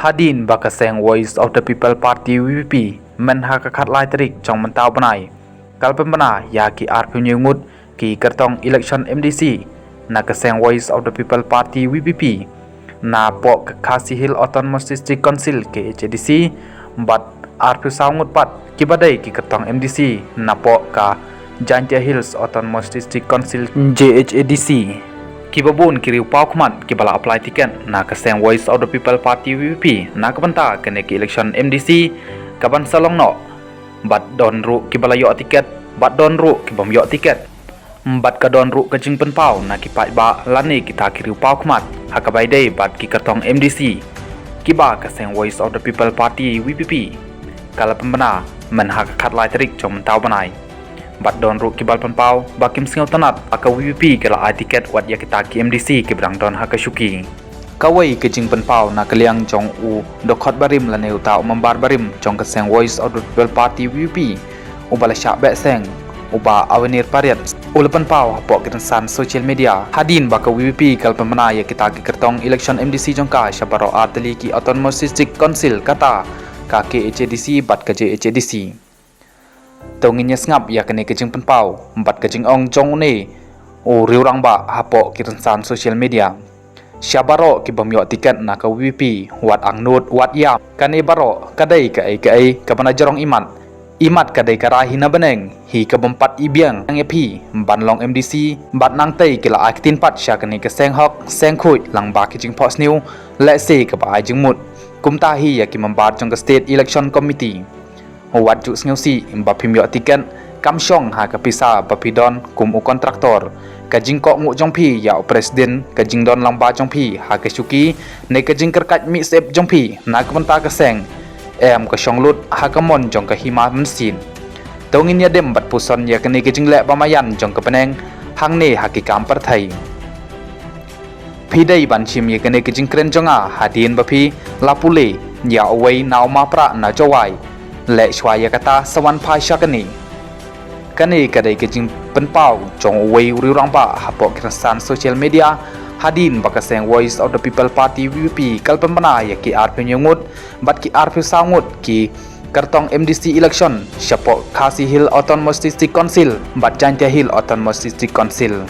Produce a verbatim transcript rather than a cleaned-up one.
Hadien ba ka seng Voice of the People Party V P P mynha ka khatlai tarik jong mynta u bnai ka la pynbna ïa ki arphew ngut ki kyrtong election M D C na ka seng Voice of the People Party V P P napoh ka Khasi Hills Autonomous District Council K H A D C bad arphew saw ngut pat kiba dei ki kyrtong M D C napoh ka Jaintia Hills Autonomous District Council J H A D C. Kiba bun ki riewpawkhmat kiba la apply ticket na ka seng Voice of the People Party V P P na ka bynta kane ka election M D C kaban sa long noh, bad don ruh kiba la ïoh ticket bad don ruh kibym ïoh ticket. Bad ka don ruh ka jingpynpaw na ki paidbah lane kita ki riewpawkhmat ha kaba ïadei bad ki kyrtong M D C kiba ka seng Voice of the People Party V P P ka la pynbna mynha ka khatlai tarik jong mynta u bnai. Bad don ruh kiba la pynpaw ba kim sngewtynnat ba ka V P P ka la ai ticket wat ïa kita ki M D C kiba dang don ha ka shuki. Kawei ka jingpynpaw na ka liang jong u dkhot barim lane uta u member barim jong ka seng Voice of the People Party V P P uba la shah beh seng, u Bah Avenir Pariat, u la pynpaw hapoh ki rynsan social media hadien ba ka V P P ka la pynbna ïa kita ki kyrtong election M D C jong ka sha baroh artylli ki Autonomous District Council, kata ka K H A D C bad ka J H A D C. To ngin ïa sngap ïa kane ka jingpynpaw bad ka jingong jong une u riewrangbah hapoh ki rynsan social media. Sha baroh kibym ïoh ticket na ka V P P, wat angnud wat ïap, kane baroh ka dei kaei kaei kaba na jrong imat. Imat ka dei ka rai hi na bneng, hi kabym pat i biang ïa phi ban long M D C, bad nangtei ki la ai ktien pat sha kane ka seng hok seng khuid lyngba ki jingphohsniew lehse kaba ai jingmut. Kumta hi ïa ki member jong ka State Election Committee. Wat ju sngewsih ba phim ïoh ticket, kam shong ha ka pisa ba phi don kum u contractor. Ka jingkohnguh jong phi ïa u president, ka jingdon lyngba jong phi ha ka shuki, ne ka jingkyrkhat mihsep jong phi na ka bynta ka seng, em ka shong lut ha ka mon jong ka hima mynsiem. To ngin ïa dem bad puson ïa kane ka jingleh ba maïan jong ka bneng hangne ha ki kam pyrthei. Phi dei ban shim ïa kane ka jingkren jong nga hadien ba phi la pule ïa uwei na u mapra na Jowai. Leh shuwa ïa kata sa wan phai sha kane. Kane ka dei ka jingpynpaw jong uwei u riewrangbah hapoh ki rynsan social media hadien ba ka seng Voice of the People Party V P P ka la pynbna ïa ki arphew ngut bad ki arphew saw ngut ki kyrtong M D C election shapoh Khasi Hills Autonomous District Council bad Jaintia Hills Autonomous District Council.